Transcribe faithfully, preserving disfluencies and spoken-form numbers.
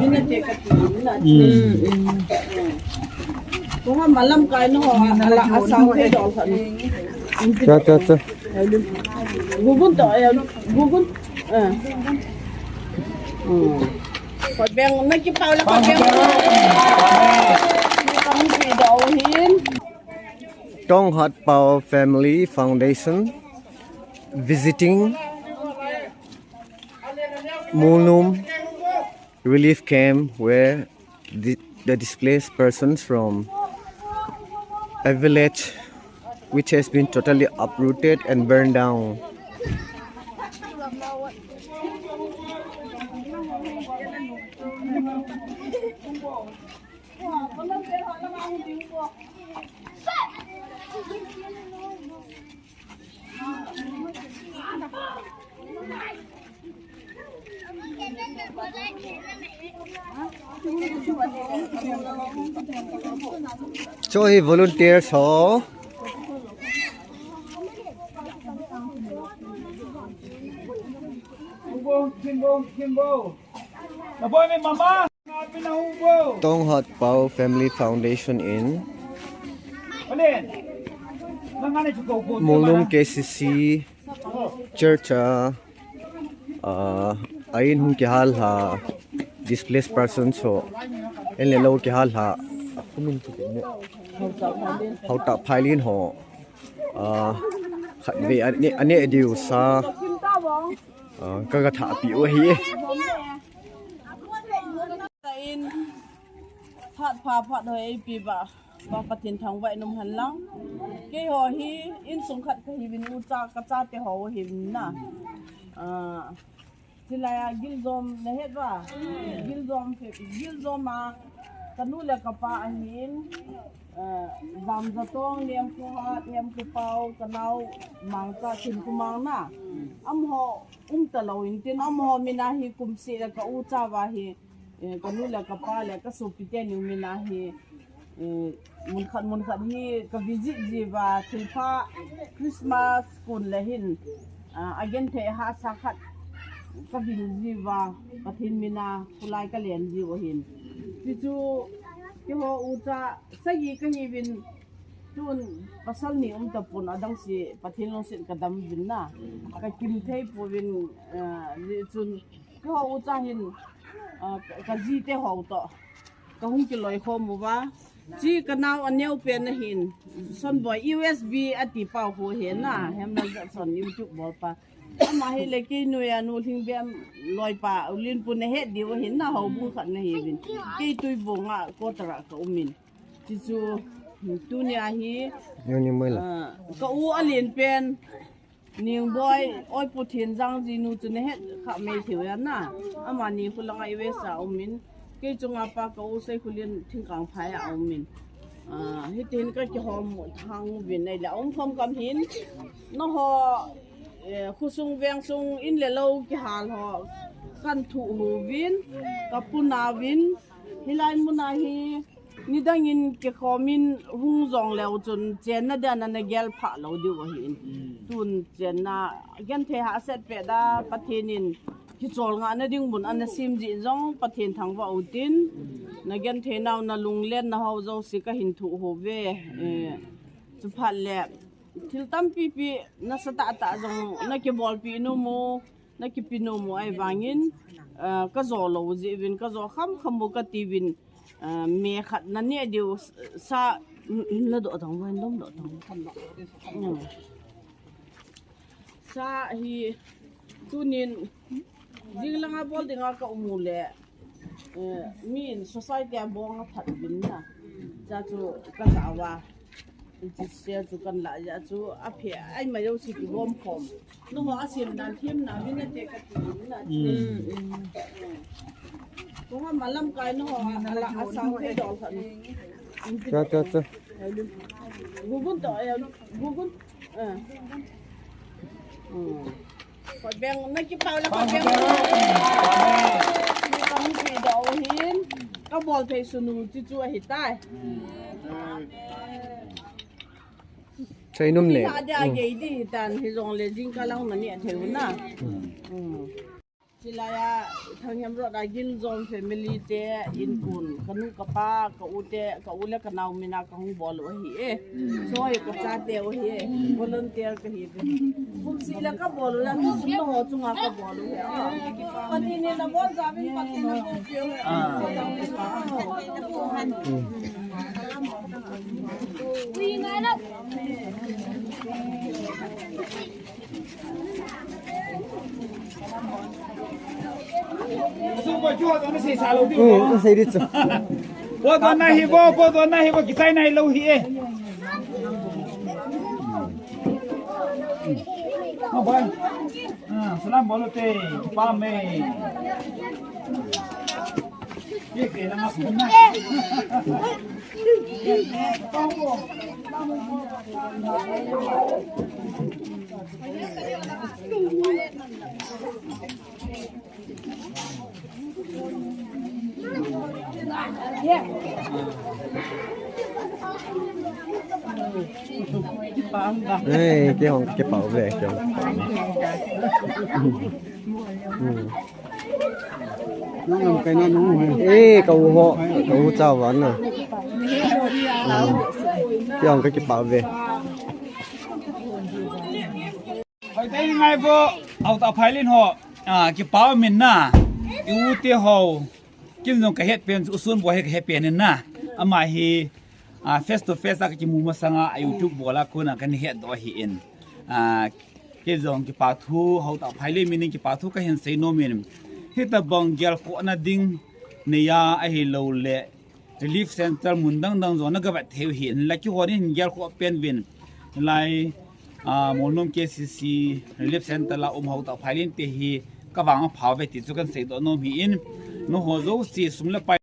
Mina te ka ti, mina. Hmm. Ko ha malam kai no ho, ala asang ke dol khan. Cha, cha, cha. Gugun to, eh, gugun. Eh. Hmm. Ko beng na ki pau la ko beng. Ni kong pi do hin. Tonghat Pao Family Foundation visiting Mulnum relief camp where the, the displaced persons from a village which has been totally uprooted and burned down. Cho hi volunteers ho. Tonghat Pao Family Foundation in Mulnum K C C Church a, ah, a in hung kihal ha, displaced persons ho, in le lou kihal ha, Hauta Phailin ho, ah, khatvei ane, ane diu sa, ah, ka ga tha pi u hi. In phat pha phat ho ei pi ba. Pa Pathen thangvah in um hen lang. Keiho hi insung khat kahiuvin, ucha, kachate ho ahiuvin na. Ah, chilai a Giljom na het uva. Giljom, Giljom a kanu le kapa ahin. Ah, Jamjatong, Nemkhohat, Nemkhopao, kanao Mangcha, Thinkho Mang na. Amaho um talou in tin, amaho min a hi kum seh le ka ucha uva hi. Eh, kanu le kapa le kasopi teni min a hi, eh, mun khat mun khat hi ka visit jiuva, thilpha Christmas kun le hin, ah, agenthei hahsa khat ka vil jiuva, Pathen min a kholai ka len jiu ahin. Tichu keiho ucha sagi kahiuvin, tun pasal ni um tapon, adang se Pathen lungset ka dam uvin na. Ka kim thei pouvin, ah, chun keiho ucha hin, ah, ka, ka jite ho toh ka hung kiloi khom uva. Chi kanao aneo pen ahin, Sonboi U S B ati pa ho hi na, Hemlal Jatson YouTube bol pa. Ama hi le kei noiya nu Lhingbem loipa, u Linpu na het diu ahin na, houbung khat na hiuvin. Kei Tuibong a quarter a ka um in. Tichu, tunia hi, Yoni Moila. Ah, ka u alen pen, Ningboi, Oipu Thenjang jinu chu na het kha mai thei uva na. Amani khu langa U S A um in. Kei chunga pa ka u Seikholian Thingkangphai a um in. Ah, hitin ka kihom thang uvin ahile, um khom khom hin. Nangho, eh, khosung vengsung in le lou kihal ho. Kan thuh uvin, ka puna uvin. Hilai mun a hi, nidang in kikhom in hung jong leu chun chenna dia na na gel pha lou diu ahin. Mm. Tun chenna genthei hahsat pet a Pathen in kicholngah na ding mun ana sem jin jong Pathen thangvah utin. Mm. Na genthei nau na lunglen na ho jouse ka hin thuh uve. Eh, chu phat le thil tampi pi nasatah tah jong na kibolpi nom u. Na kipe nom u ahivangin, ah, ka jo lou jeh uvin, ka jo kham kham u kati uvin, ah, me khat na neh diu sa, in la doh tang, in la doh tang. Hmm. Sa hi tunin jing langa bol dinga ka um u le, eh, min society a bong a phat uvin na. Cha chu ka ja uva. Hiche share chu kan la jeh chu aphe ai ma jouse kibom khom. Nangho a sem dan them na min a te ka ti na. Mm. Mm. Ko ha malam kai nangho a la asang te dol khan. Cha, cha, cha. Gugun to, eh, gugun. Eh. Mm. Ko beng na kipau la ko beng. Ni kong pi do hin. Ka bol thei sunu chu chu ahi tai. Chai num ne. Ka dia gei di tan hi jong le jing ka lang ma ni a thei u na. Mm. Hilaiya Thanghemrod a Ginjom family te, inkun, kanu kapa, ka u te, ka u le ka nao mina kahung bol u ahi e. Soi ka chate u ahi e. Volunteer kahi e. Kumseh le kabol u le, kum sum na ho chunga kabol u ahi e. Pathen in abonchauvin, Pathen in abonchauvin. Sei di chu. Bo don na hi bo, bo don na hi bo, kichai nai lou hi e. Salam bol u te, pa me. Ei, kei hong kipah uve, kei hong kipah uve. Hmm. Nang lam kai na nung hoi. Ei, ka u ho, ka u cha van na. Hmm. Kei hong kakipah uve. Hoi, tei ngai bo, Haotah Phailin ho, ah, kipah umin na, i u te ho, kin jong kahet pen, u Sunboi hi kahet pen in na, ama hi, ah, face to face a kakimu masanga, a YouTube bol a kona kana hetdoh ahin. Ah, kei jong kipa thu, Haotah Phailin min in kipa thu kahin sei nom in. Hitabang gelkhohna ding, neiya ahilou le, Relief Center mun dang dang jong na gavet thei u ahin, la kihon in gelkhoh pen uvin. Lai, ah, Molnom K C C Relief Center la um Haotah Phailin te hi kavang apha uve ti chu kahin seidoh nom ahin. Nangho jouse sum le pai